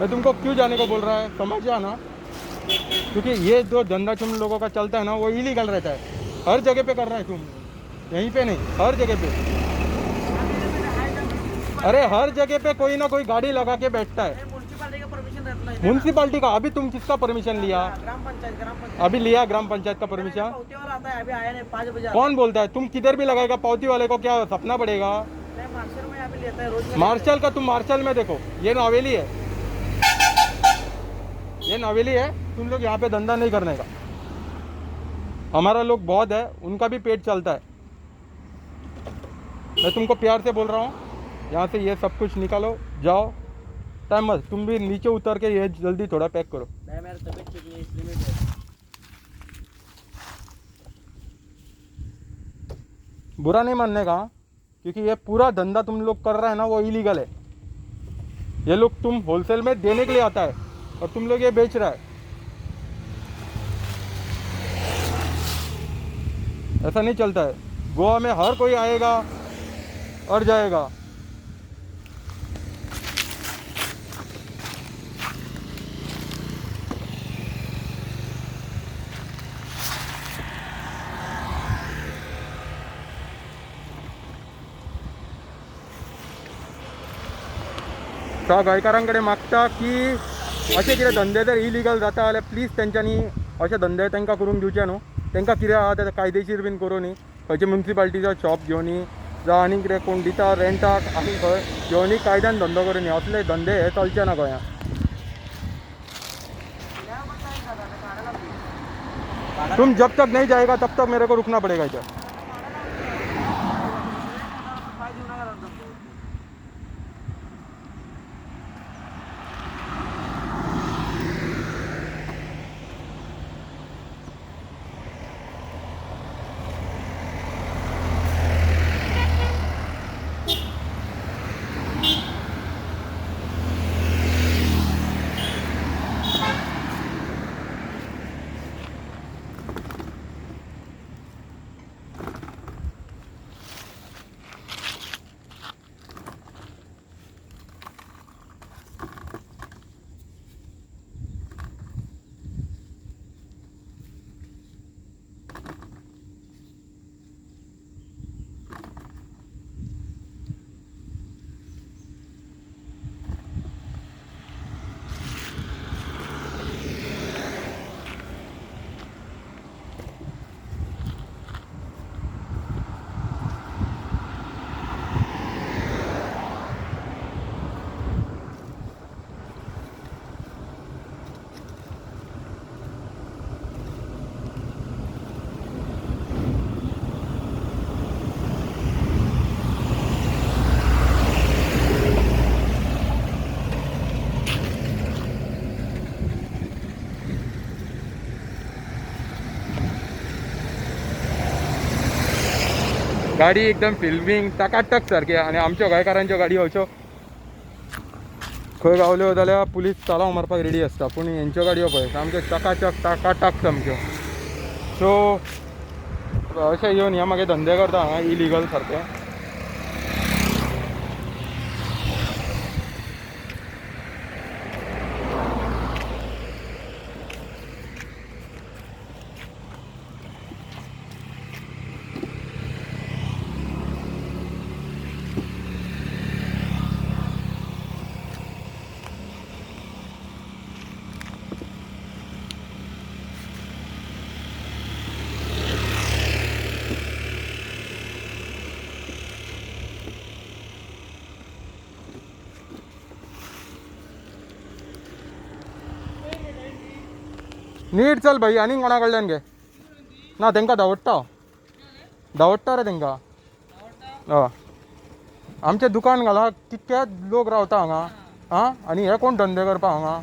मैं तुमको क्यों जाने को बोल रहा है समझ आना, क्योंकि ये जो धंधा तुम लोगों का चलता है ना वो इलीगल रहता है। हर जगह पे कर रहा है तुम, यहीं पे नहीं, हर जगह पे। अरे हर जगह पे कोई ना कोई गाड़ी लगा के बैठता है। म्युनिसिपालिटी का परमिशन रहता है। म्यूनसिपालिटी का अभी तुम किसका परमिशन लिया? ग्राम पंचायत, ग्राम पंचायत अभी लिया ग्राम पंचायत का परमिशन? पावती वाला आता है, अभी आया नहीं, 5 बजे आता कौन बोलता है? तुम किधर भी लगाएगा, पावती वाले को क्या सपना पड़ेगा? है। नहीं, मार्शल में अभी लेता है रोज में। मार्शल का तुम मार्शल में देखो, ये नवेली है, ये नवेली है। तुम लोग यहाँ पे धंधा नहीं करने का। हमारा लोग बहुत है, उनका भी पेट चलता है। मैं तुमको प्यार से बोल रहा हूँ, यहाँ से ये सब कुछ निकालो, जाओ। टाइम मत, तुम भी नीचे उतर के ये जल्दी थोड़ा पैक करो। नहीं, मेरा तबीयत ठीक नहीं है, इसलिए मैं गया। बुरा नहीं मानने का, क्योंकि ये पूरा धंधा तुम लोग कर रहे हैं ना वो इलीगल है। ये लोग तुम होलसेल में देने के लिए आता है और तुम लोग ये बेच रहा है। ऐसा नहीं चलता है। गोवा में हर कोई आएगा और जाएगा। तो हांव गोंयकारां कडेन मागता की अशे कितें धंदे जर इलिगल जाता जाल्यार प्लीज तेंच्यांनी अशे धंदे तांकां करूंक दिवचे न्हू। तांकां कितें आहा तें कायदेशीर बीन करूं न्ही, खंयचे म्युनिसिपालिटीचो शॉप घेवनी जावं आनी कितें कोण दिता रेंटाक आनी खंय घेवनी कायद्यान धंदो करूं न्ही। असले धंदे हे चलचे ना गोंयांत। तुम जब तक नहीं जाएगा तब तक मेरे को रुकना पड़ेगा इधर। पाय देऊ नका दादा. गाडी एकदम फिल्मिंग टकाटक सारकी। आनी आमच्यो गोंयकारांच्यो गाडयो अश्यो खंय गावल्यो जाल्यार पुलीस तालांव मारपाक रेडी आसता, पूण हेंच्यो गाडयो पळय सामक्यो चकाचक टकाटक सामक्यो। सो अशें येवन हे मागीर धंदे करता हांगा इलिगल सारके। नीट चल भाई, आनी कोणा कडल्यान घे ना, तांकां धांवडटा धांवडटा रे तांकां। हय, आमचें दुकान घाला, कितके लोक रावता हांगा। आं, आनी हे कोण धंदे करपा हांगा?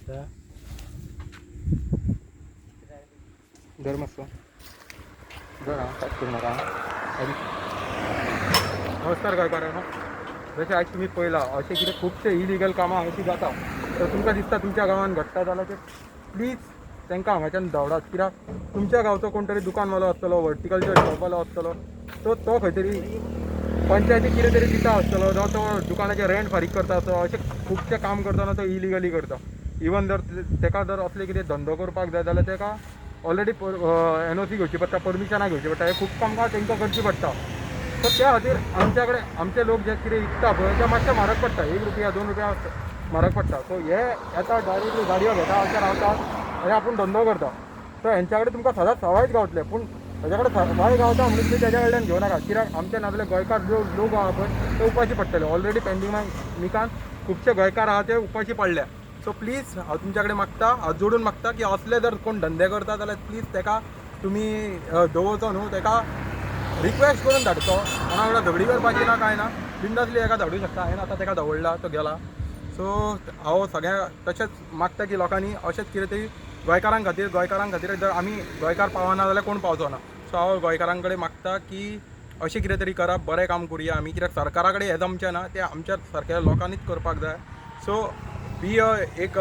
दिसता. धर मातसो, धर. आं, काट करूं नाका. आं. नमस्कार गोंयकारांनो, जशें आयज तुमी पळयलां, अशें कितें खुबशे इलिगल कामां अशीं जाता. तर तुमकां दिसता तुमच्या गांवांत घडटा जाल्यार ते प्लीज तांकां हांगाच्यान धांवडात, कित्याक तुमच्या गांवचो कोण तरी दुकानवालो आसतलो, वर्टिकल्चर शॉपवालो आसतलो, सो तो खंय तरी पंचायती कितें तरी दिता आसतलो, जावं तो दुकानाचें रेंट फारीक करता आसतलो. अशें खुबशें काम करतना तो इलिगली करता. इवन जर तेका जर असले कितें धंदो करपाक जाय जाल्यार तेका ऑलरेडी एनओसी घेवची पडटा, परमिशनां घेवची पडटा. हें खूब कामकां तांकां करची पडटा. सो त्या खातीर आमच्या कडेन आमचे लोक जे कितें विकता पळय ते मातशें म्हारग पडटा, 1 रुपया, 2 रुपया म्हारग पडटा. सो हे येता, डायरेक्टली गाडयो घेता, अशें रावतात आनी आपूण धंदो करता. सो हेंच्या कडेन तुमकां सदांच सवायच गावतले, पूण हेच्या कडेन सवाय गावता म्हणून तुमी तेज्या कडल्यान घेवं नाका, कित्याक आमचे नाजाल्यार गोंयकार जो लोक आहा पळय ते उपाशी पडटले. ऑलरेडी पॅन्डेमिकान खुबशे गोंयकार आहा ते उपाशी पडल्या. सो प्लीज हांव तुमच्या कडेन मागता, हात जोडून मागता की असले जर कोण धंदे करता जाल्यार प्लीज तेका तुमी दवरचो न्हू, तेका रिक्वेस्ट करून धाडचो. कोणा वांगडा झगडी करपाची ना, कांय ना, बिंदासली एका धाडूं शकता. हांवें आतां तेका दवरला, तो गेला. सो हांव सगळ्या तशेंच मागता की लोकांनी अशेंच कितें तरी गोंयकारां खातीर, गोंयकारां खातीर जर आमी गोंयकार पावना जाल्यार कोण पावचो ना. सो हांव गोंयकारां कडेन मागता की अशें कितें तरी करा, बरें काम करुया आमी, कित्याक सरकारा कडेन हें जमचें ना, तें आमच्या सारक्या लोकांनीच करपाक जाय. सो बी अ एक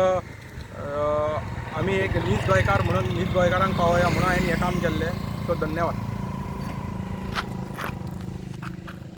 आमी एक नीज गोंयकार म्हणून नीज गोंयकारांक पावया म्हणून हांवें हें काम केल्लें. सो धन्यवाद.